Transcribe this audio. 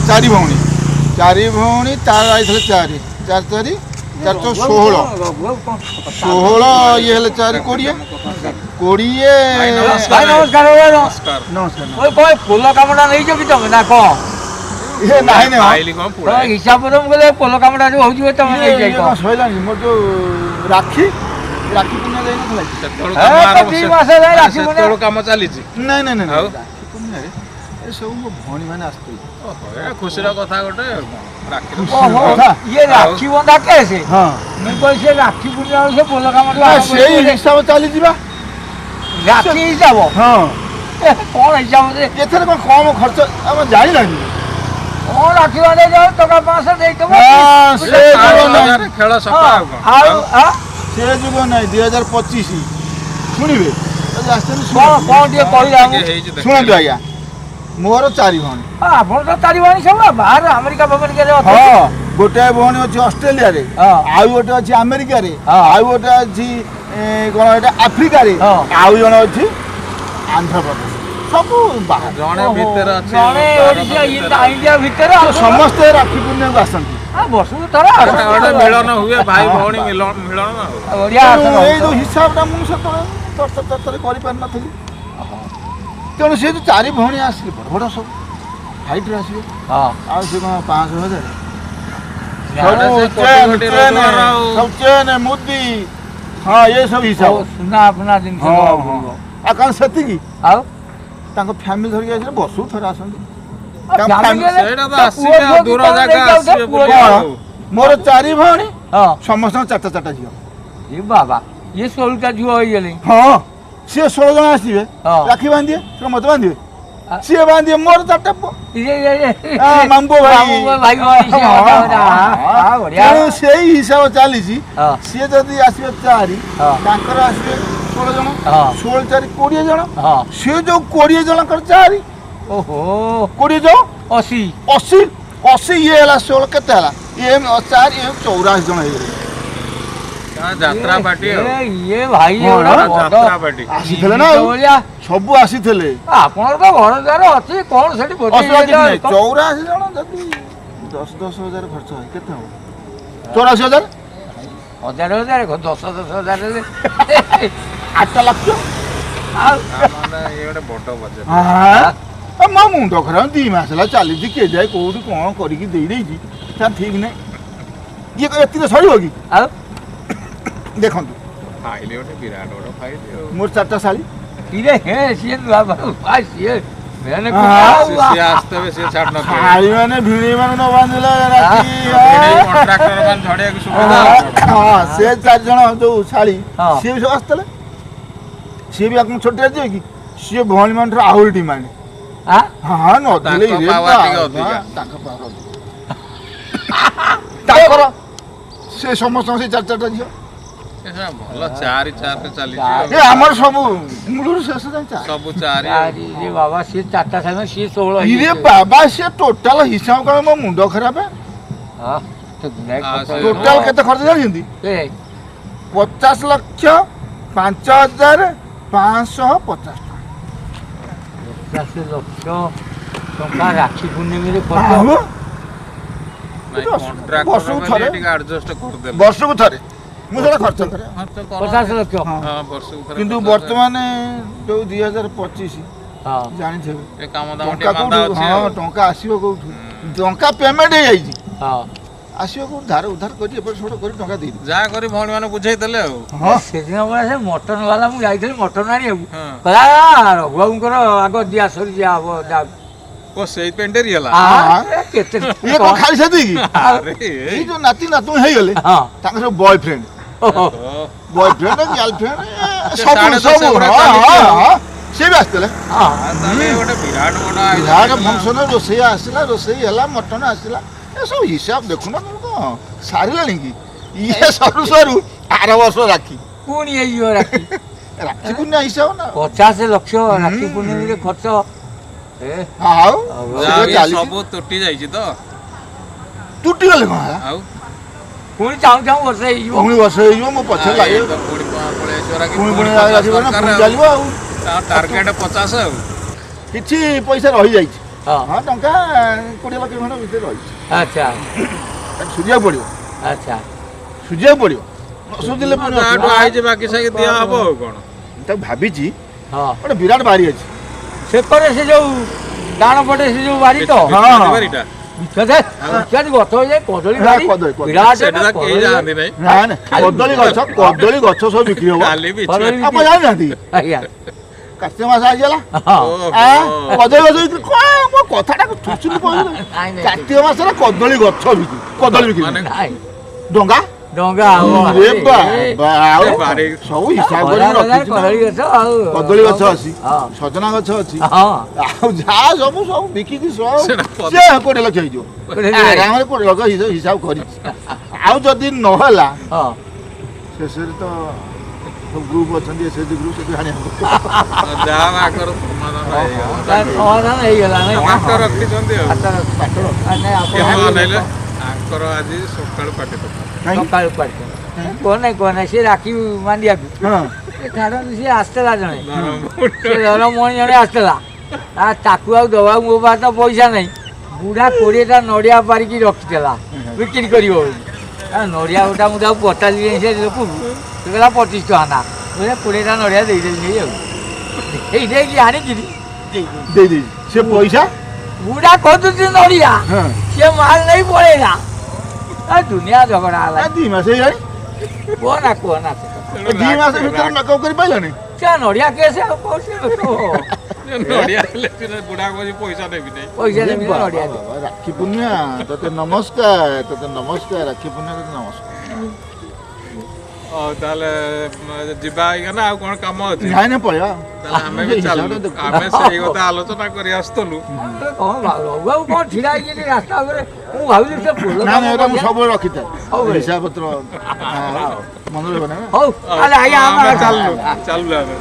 ଚାରି ଭଉଣୀ, ଚାରି ଭଉଣୀ, ତାର ଆଇଥିଲେ ଚାରି, ଚାରି ଚାରି ଚାରି ଚଉ 16, 16 ଇଏ ହେଲେ ଚାରି 20, 20। ଭାଇ ନମସ୍କାର। ନମସ୍କାର। ନମସ୍କାର। କଣ ପୋଲ କାମଟା ନେଇଛ କି ତମେ ନା କଣ? ଇଏ ନାହିଁ ନାହିଁ। ପାଇଲି କଣ ପୁଳାଏ। ହିସାବରେ ମୁଁ କହିଲି ପୋଲ କାମଟା ଯୋଉ ହଉଛି ତମେ ଇଏ ନେଇଯାଇ କଣ ସଇଲାଣି? ମୋର ଯୋଉ ରାକ୍ଷୀ ରାକ୍ଷୀ ପୂର୍ଣ୍ଣିମା ଯାଇନଥିଲା କି? ସେତେବେଳୁ ଏ, କାମ ତ ଆରମ୍ଭ ଦି ମାସ ହେଲାଣି ରାକ୍ଷୀ ପୂର୍ଣ୍ଣିମା। ସେତେବେଳୁ କାମ ଚାଲିଛି। ନାଇଁ ନାଇଁ ନାଇଁ। ଆଉ? ରାକ୍ଷୀ ପୂର୍ଣ୍ଣିମାରେ ଏ ସବୁ ମୋ ଭଉଣୀ ମାନେ ଆସିଥିଲେ। ଓହୋ, ଏ ଖୁସିର କଥା ଗୋଟେ ଆଉ କଣ। ରାକ୍ଷୀର ଖୁସି। ଓହୋ। କଥା। ଇଏ ରାକ୍ଷୀ ବନ୍ଧା କେସ୍। ହଁ। ମୁଁ କହିଲି ସେ ରାକ୍ଷୀ ପୂର୍ଣ୍ଣିମା ବେଳକୁ ସେ ପୋଲ କାମଟା ନା, ଆରମ୍ଭ ସେଇ ହେଇଯିବ। ହିସାବ ଚାଲିଯିବା। ରାକ୍ଷୀ ହିସାବ? ହଁ। ଏ, କଣ ହିସାବ ଯେ? ଏଥିରେ କଣ କମ ଖର୍ଚ୍ଚ ଆମେ ଜାଣିନାହାନ୍ତି? କଣ ରାକ୍ଷୀ ବାନ୍ଧି ଯାଉ ଟଙ୍କା 500 ଦେଇଥିବ। ହଁ, ସେ ଯୁଗ ନାହିଁ। ହଜାରେ ଖେଳ ସଫା ଆଉ କଣ? ଆଉ ଆ? ସେ ଯୁଗ ନାହିଁ। 2025 ଶୁଣିବେ ଯଦି ଆସିଛନ୍ତି। କଣ? ଶୁଣନ୍ତୁ। କଣ ଟିକେ କହିଲେ ଆମକୁ। ଟିକେ ହେଇଛି ଦେଖ। ଶୁଣନ୍ତୁ ଆଜ୍ଞା, ମୋର ଚାରି ଭଉଣୀ। ହଁ, ଆପଣ ତ ଚାରି ଭଉଣୀ ସବୁ ବାହାରେ ଆମେରିକା ଫାମେରିକାରେ ଅଛନ୍ତି। ହଁ, ଗୋଟାଏ ଭଉଣୀ ଅଛି ଅଷ୍ଟ୍ରେଲିଆରେ, ଆଉ ଗୋଟେ ଅଛି ଆମେରିକାରେ, ଆଉ ଗୋଟେ ଅଛି କଣ ଏଇଟା ଆଫ୍ରିକାରେ, ଆଉ ଜଣେ ଅଛି ଆନ୍ଧ୍ରପ୍ରଦେଶ, ସବୁ ବାହାରେ। ଜଣେ ଓହୋ, ଭିତରେ ଅଛି, ଜଣେ ଭାରତ ଓଡ଼ିଶା ଭିତରେ ଅଛି। ଇଣ୍ଡିଆ ଭିତରେ ଆଉ ସମସ୍ତେ ରାକ୍ଷୀ ପୂର୍ଣ୍ଣିମାକୁ ଆସନ୍ତି। ବର୍ଷକୁ ଥରେ ଗୋଟେ ଆସନ୍ତି। ଗୋଟେ ମିଳନ ହୁଏ, ଭାଇ ହଁ, ଭଉଣୀ ବାସ୍। ମିଳନ ମିଳନ ଆଉ। ବଢିଆ ତେଣୁ ଆସନ। ଏଇ ଯୋଉ ହିସାବଟା ମୁଁ ସେତେବେଳେ ତରତର ତରତର କରିପାରିନଥିଲି। ତେଣୁ ସେ ଯୋଉ ଚାରି ଭଉଣୀ ଆସିଲେ, ବଡ଼ ବଡ଼ ସବୁ ଫାଇଟରେ ଆସିବେ। ଆଉ ସେ କଣ 500 ହଜାର ନା, ସବୁ ସେ କୋଟି ଚେନ୍ କୋଟି ଚେନ୍ ରୋଜଗାର ଆଉ। ସବୁ ଚେନ୍ ମୁଦି, ହଁ, ଏ ସବୁ ହିସାବ। ଓ, ସୁନା ଫୁନା ଜିନିଷ ହଁ ଦେବାକୁ ହଁ ପଡିବ। ଆଉ କଣ ସେତିକି? ଆଉ ତାଙ୍କ ଫ୍ୟାମିଲି ଧରିକି ଆସିଲେ, ବର୍ଷକୁ ଥରେ ଆସନ୍ତି। ଆଉ ତାଙ୍କ family family- ହେଲେ ସେଇଟା ତ ତା ପୁଅ ଆସିବେ ଆଉ ଝିଅ ଦୂର କି କଣ ଜାଗା ନେଇକି ଯାଉଥିବେ, ଆସିବେ ପୁଅ ବୁଲିବାକୁ। ଝିଅ। ହଁ, ମୋର ଚାରି ଭଉଣୀ, ସମସ୍ତଙ୍କ ଚାରିଟା ଚାରିଟା ଝିଅ। ଏ ବାବା, ଇଏ 16ଟା ଝିଅ ହେଇଗଲେଣି। ହଁ, ସିଏ 16 ଜଣ ଆସିବେ। ରାକ୍ଷୀ ବାନ୍ଧିବେ ସେ ମତେ ବାନ୍ଧିବେ, ସିଏ ବାନ୍ଧିବେ ମୋର ଚାରିଟା ପୁଅ। ଇଏ ଇଏ ଇଏ ମାମୁଁ ପୁଅ ଭାଇ। ମାମୁଁ ପୁଅ ଭାଇ ଭଉଣୀ ସିଏ ଅଧା ଅଧା। ହଁ, ବଢିଆ। ତେଣୁ ସେଇ ହିସାବ ଚାଲିଛି। ସିଏ ଯଦି ଆସିବେ ଚାରି, ତାଙ୍କର ଆସିବେ 16 ଜଣ। 16 ଚାରି 20 ଜଣ। ସିଏ ଯୋଉ 20 ଜଣଙ୍କର ଚାରି, ଓହୋ। 20 ଯୋଉ 80। 80, 80 ଇଏ ହେଲା 16, କେତେ ହେଲା? ଇଏ ଚାରି, ଇଏ 84 ଜଣ ହେଇଗଲେ। ତା ଯାତ୍ରା ପାର୍ଟି ଆଉ। ଏ, ଇଏ ଭାଇ ହଁ, ଗୋଟେ ନା? ବଡ ଯାତ୍ରା ପାର୍ଟି। ଆସିଥିଲେ ନା ଆଉ ଭଳିଆ। ସବୁ ଆସିଥିଲେ। ଆପଣଙ୍କର ତ ଘର ଦ୍ୱାର ଅଛି, କଣ ସେଠି ଭୋଜି ଅସୁବିଧା କିଛି ନାହିଁ। କଣ? 84 ଜଣ ଯଦି 10 10 ହଜାର ଖର୍ଚ୍ଚ হয় କେତେ ହବ? 84 ହଜାର। ହଜାର ହଜାର 10 10 ହଜାର ହେଲେ 8 ଲକ୍ଷ। ଆଉ ତା ମାନେ ଇଏ ଗୋଟେ ବଡ ବଜେଟ। ହଁ, ମୋ ମୁଣ୍ଡ ଖରାପ। 2 ମାସ ହେଲା ଚାଲିଛି, କିଏ ଯାଏ କୋଉଠି କଣ କରିକି ଦେଇ ଦେଇଛି ତାର ଠିକ ନାହିଁ। ଇଏ କଣ ଏତିକି ସରିବ କି? ଆଉ ଦେଖନ୍ତୁ। ଫାଇଲ ଗୋଟେ ବିରାଟ ବଡ ଫାଇଲ ଆଉ। ମୋର ଚାରିଟା ଶାଳୀ। ଇରେ ହେ, ସିଏ ନୂଆ ବାବୁ, ସିଏ ମେନ୍। ସିଏ ଆସିଥିବେ, ସିଏ ଛାଡି ନଥିବେ। ଶାଳୀ ମାନେ ଭିଣେଇ ମାନେ ନ ବାନ୍ଧିଲେ ରାକ୍ଷୀ କଣ୍ଟ୍ରାକ୍ଟର ମାନେ ଝଡିବାକୁ ସୁବିଧା ଆଉ କଣ। ହଁ, ସେ ଚାରି ଜଣ ଯୋଉ ଶାଳୀ, ସିଏ ବି ସବୁ ଆସିଥିଲେ। ସିଏ ବି ଆପଣ ଛୋଟିଆ ଯିବେ କି? ସିଏ ଭଉଣୀ ମାନଠାରୁ ଆହୁରି ଡିମାଣ୍ଡ। ହଁ, ନଦେଲେ ତାଙ୍କ ଇରେ power ଟିକେ ବାବା, ଅଧିକା। ତାଙ୍କ ପାୱାର ଅଧିକା। ତାଙ୍କର ସେ ସମସ୍ତଙ୍କ ସେଇ ଚାରି ଚାରିଟା ଝିଅ। ଏ ଶଳା ଭଲ, ଚାରି ଚାରିରେ ଚାଲିଛି ଆଉ। ଏ ଆମର ସବୁ ମୂଳରୁ ଶେଷ ଯାଏଁ ଚାରି। ସବୁ ଚାରି ଆଉ। ଚାରି ରେ ବାବା, ସିଏ ଚାରିଟା ସାଙ୍ଗ, ସିଏ 16 ଇରେ ହେଇଯାଇଥିବେ। ବାବା, ସିଏ ଟୋଟାଲ ହିସାବ କର, ମୋ ମୁଣ୍ଡ ଖରାପ। ହଁ, ତ ଗୁଡ଼ାଏ ଖର୍ଚ୍ଚ ହେଇଯିବ। ଟୋଟାଲ କେତେ ଖର୍ଚ୍ଚ ଜାଣିଛନ୍ତି? ଏ, 50,05,550 ଟଙ୍କା। 50 ଲକ୍ଷ ଟଙ୍କା ରାକ୍ଷୀ ପୂର୍ଣ୍ଣିମୀରେ ଖର୍ଚ୍ଚ? ଆଉ ନାଇଁ, କଣ୍ଟ୍ରାକ୍ଟର ବର୍ଷକୁ ମାନେ ଥରେ। ଟିକେ ଆଡଜଷ୍ଟ କରିଦେଲେ। ବର୍ଷକୁ ଥରେ ମୁଁ ସେଟା ଖର୍ଚ୍ଚ କରେ। ଖର୍ଚ୍ଚ କରନ୍ତି। 50 ଲକ୍ଷ। ହଁ। ହଁ, ବର୍ଷକୁ ଥରେ କିନ୍ତୁ 50। ବର୍ତ୍ତମାନ ଯୋଉ 2025 ଜାଣିଥିବେ, ଏ କାମ ଦାମ ଟଙ୍କା ଟିକେ ମାନ୍ଦା କୋଉଠୁ ଅଛି ହଁ ଆଉ। ଟଙ୍କା ଆସିବ କୋଉଠୁ? ଟଙ୍କା ପେମେଣ୍ଟ ହେଇଯାଇଛି, ଆସିବ କୋଉଠୁ? ଧାର ଉଧାର କରି ଏପଟ ସେପଟ କରି ଟଙ୍କା ଦେଇଦେବି। ଯାହା କରି ଭଉଣୀ ମାନେ ବୁଝେଇ ଦେଲେ ଆଉ। ହଁ। ସେଦିନ ପରା ସେ ମଟନ ବାଲା, ମୁଁ ଯାଇଥିଲି ମଟନ ଆଣିବାକୁ, କହିଲା ରଘୁବାବୁଙ୍କର ଆଗ ଦିଆ ସରି ଦିଆ ହବ ଯା। ଓ, ସେଇଥିପାଇଁ ଡେରି ହେଲା। ଆ, ଏ କେତେ ଇଏ କଣ ଖାଲି ସେତିକି? ଆରେ ଏଇ ଯୋଉ ନାତି ନାତୁଣୀ ହେଇଗଲେ, ତାଙ୍କର ସବୁ ବୟଫ୍ରେଣ୍ଡ, ଓହୋ। ବୟଫ୍ରେଣ୍ଡ, ଗାର୍ଲଫ୍ରେଣ୍ଡ ସେ ସବୁ ସାଢେ ଦଶ ସବୁ। ଗୁଡା ହଁ ଚାଲିଛି ହଁ ଆଉ। ହଁ, ସିଏ ବି ଆସିଥିଲେ। ତାହେଲେ ଗୋଟେ ବିରାଟ ବଡ ବିରାଟ ଆୟୋଜନ ହେଇଥିଲା। ଫଙ୍କସନ, ରୋଷେଇ ଆସିଲା, ରୋଷେଇ ହେଲା, ମଟନ ଆସିଲା, ଏସବୁ ହିସାବ ଦେଖୁନ ତମେ କଣ ସାରିଲାଣି କି? ଇଏ ସରୁ ସରୁ ଆର ବର୍ଷ ରାକ୍ଷୀ। ପୁଣି ହେଇଯିବ ରାକ୍ଷୀ। ରାକ୍ଷୀ ପୂର୍ଣ୍ଣିମା ହିସାବ ନା। 50 ଲକ୍ଷ ରାକ୍ଷୀ ପୂର୍ଣ୍ଣିମୀରେ ଖର୍ଚ୍ଚ ଏ ଆଉ ଯାହା ସେ ବି ଚାଲିଛି। ସବୁ ତୁଟି ଯାଇଛି ତ। ତୁଟିଗଲେ କଣ ହେଲା? ଆଉ ପୁଣି ଚାହୁଁ ଚାହୁଁ ବର୍ଷ ହେଇଯିବ। ପୁଣି ବର୍ଷ ହେଇଯିବ, ମୋ ପଛରେ ଆଉ ଲାଗିବ। ଏଇ ତ ପୁଣି ପଳେଇ ଆସିବ ରାକ୍ଷୀ, ପୁଣି ପୁଣି ପୁଣି 50 ରାକ୍ଷୀ ପୂର୍ଣ୍ଣିମା, ଦରକାର ପୁଣି ଆଉ। ଚାଲିବ ଆଉ। ତାଙ୍କ ଟାର୍ଗେଟ 50 ଆଉ। କିଛି ପଇସା ରହିଯାଇଛି। ହଁ, ଟଙ୍କା 20 ଲକ୍ଷ ଖଣ୍ଡେ ଭିତରେ ରହିଛି। ତାକୁ ସୁଝିବାକୁ ପଡ଼ିବ। ସୁଝିବାକୁ ପଡ଼ିବ, ନ ସୁଝିଲେ ପୁଣି ଯାହାଠୁ ଅସୁବିଧା। ଆଇଛି ବାକି ସାକି ଦିଆ ହବ ଆଉ କଣ। ତାକୁ ଭାବିଛି, ହଁ, ଗୋଟେ ବିରାଟ ବାରି ଅଛି। ସେପଟେ ସେ ଯୋଉ ଡାହାଣ ପଟେ ସେ ଯୋଉ ବାରି ତ? ହଁ। ବାରିଟା ବିଛୁଆତି ଗଛ ହେଇଯାଏ, କଦଳୀ ହଁ, ବାରି। କଦଳୀ, କଦଳୀ। ବିରାଟ ସେଠି ତ କେହି କଦଳୀ। ଯାଆନ୍ତି ନାହିଁ। ନା ନା, କଦଳୀ ଗଛ, କଦଳୀ ଗଛ ସବୁ ବିକ୍ରି ହବ। ଖାଲି ବିଛୁ। କଦଳୀ। ଆପଣ ଜାଣିନାହାନ୍ତି? ଆଜ୍ଞା। କାର୍ତ୍ତିକ ମାସ ଆସିଗଲା। ହଁ। ଆଁ, କଦଳୀ ଗଛ ବିକ୍ରି କଣ? ମୋ କଥାଟା ଠୁସୁନି କହିଲେ। ନାଇଁ ନାଇଁ, କାର୍ତ୍ତିକ ମାସରେ କଦଳୀ ଗଛ ବିକ୍ରି, କଦଳୀ ବିକ୍ରି। ମାନେ ନାଇଁ। ଡଙ୍ଗା ଡଙ୍ଗା ଆଉ ଏ ବାବା, ଆଉ ବାରି। ସବୁ ହିସାବ କରି ରଖିଛି ନା। କଦଳୀ ଗଛ ଆଉ କଦଳୀ ଗଛ ଅଛି, ହଁ, ସଜନା ଗଛ ଅଛି, ହଁ, ଆଉ ଯାହା ସବୁ ସବୁ ବିକିକି ସବୁ ସେଟା ସେ 20 ଲକ୍ଷ ହେଇଯିବ ଆରାମରେ। 20 ଲକ୍ଷ ହିସାବ କରିଛି। ଆଉ ଯଦି ନହେଲା, ଶେଷରେ ତ ସବୁ ଗ୍ରୁପ ଅଛନ୍ତି, ଏସ୍ ଏଚ୍ ଗ୍ରୁପ, ସେଠୁ ଆଣିବାକୁ। ଯାହା ଆଗର ସମାଧାନ ହେଇଗଲା। ତାର ସମାଧାନ ହେଇଗଲା ନାଇଁ? ବାଟ ରଖିଛନ୍ତି ଆଉ। ହାତ ନାଇଁ ଆପଣ। କେତେ ଅନେଇଲେ ଆଙ୍କର ଆଜି ସକାଳୁ ପାଟି ତୋଫାନ। କାହିଁକି? ସକାଳୁ ପାଟି କୁହ ନାଇଁ, କୁହ ନାଇଁ। ସେ ରାକ୍ଷୀ ମାଣ୍ଡିଆକୁ ହଁ, ସେ ଛାଡ଼ନ୍ତୁ। ସିଏ ଆସିଥିଲା ଜଣେ, ସେ ଧରମଣି ଜଣେ ଆସିଥିଲା। ଆ ତାକୁ ଆଉ ଦେବାକୁ ମୋ ପାଖରେ ତ ପଇସା ନାହିଁ। ବୁଢ଼ା 20ଟା ନଡ଼ିଆ ପାରିକି ରଖିଥିଲା ବିକ୍ରି କରିବ ବୋଲି। ଆ ନଡ଼ିଆ ଗୋଟା ମୁଁ ତାକୁ ପଚାରିଲି ସେ ଲୋକକୁ, ସେ କହିଲା 25 ଟଙ୍କା। ନା, ମୁଁ 20ଟା ନଡ଼ିଆ ଦେଇଦେଲି ନେଇ, ଆଉ ଦେଇ ଦେଇକି ଆଣିକିରି ଦେଇଦେଇଛି ସେ ପଇସା। ବୁଢ଼ା ଖୋଜୁଛି ନଡ଼ିଆ। ହଁ, ସିଏ ମାଲ ନେଇ ପଳେଇଲା। ଆ ଦୁନିଆ ଝଗଡ଼ା ହେଲା। ଦି ମାସ ହେଇଗଲାଣି। କୁହ ନା, କୁହ ନା ସେ କଥା। ଏ 2 ମାସ ଭିତରେ ମେକଅପ୍ କରିପାରିଲାନି ସେ ନଡ଼ିଆ କେସ୍ ଆଉ କହୁଛି ନଡ଼ିଆ ହେଲେ ସିନା ବୁଢା କହୁଛି ପଇସା ନେବି ନାହିଁ। ପଇସା ନେବି ନା ନଡ଼ିଆ ଦେ। ବାବା, ରାକ୍ଷୀ ପୂର୍ଣ୍ଣିମା ତତେ ନମସ୍କାର, ତତେ ନମସ୍କାର। ରାକ୍ଷୀ ପୂର୍ଣ୍ଣିମା ତତେ ନମସ୍କାର। ହଉ ତାହେଲେ ଯିବା ଆଜ୍ଞା, ନା ଆଉ କଣ କାମ ଅଛି? ନାଇଁ ନାଇଁ, ପଳେଇବା। ତାହେଲେ ଆମେ ବି ଚାଲୁ। ଆମେ ସେଇ କଥା ଆଲୋଚନା କରି ଆସୁଥିଲୁ। କଣ ରଘୁବାବୁ କଣ ଛିଡ଼ା ହେଇକି ଏଠି ରାସ୍ତା ଉପରେ? ମୁଁ ଭାବିଲି ସେ ଫୁଲ ନା କାମ ନା, ଏଇଟା ମୁଁ କରିବା। ସବୁବେଳେ ରଖିଥାଏ ସବୁବେଳେ। ହିସାବ ପତ୍ର ମନେ ରହିବ ନା। ହଉ ତାହେଲେ ଆଜ୍ଞା, ଆମେ ଚାଲୁ ଚାଲୁ ଆମେ।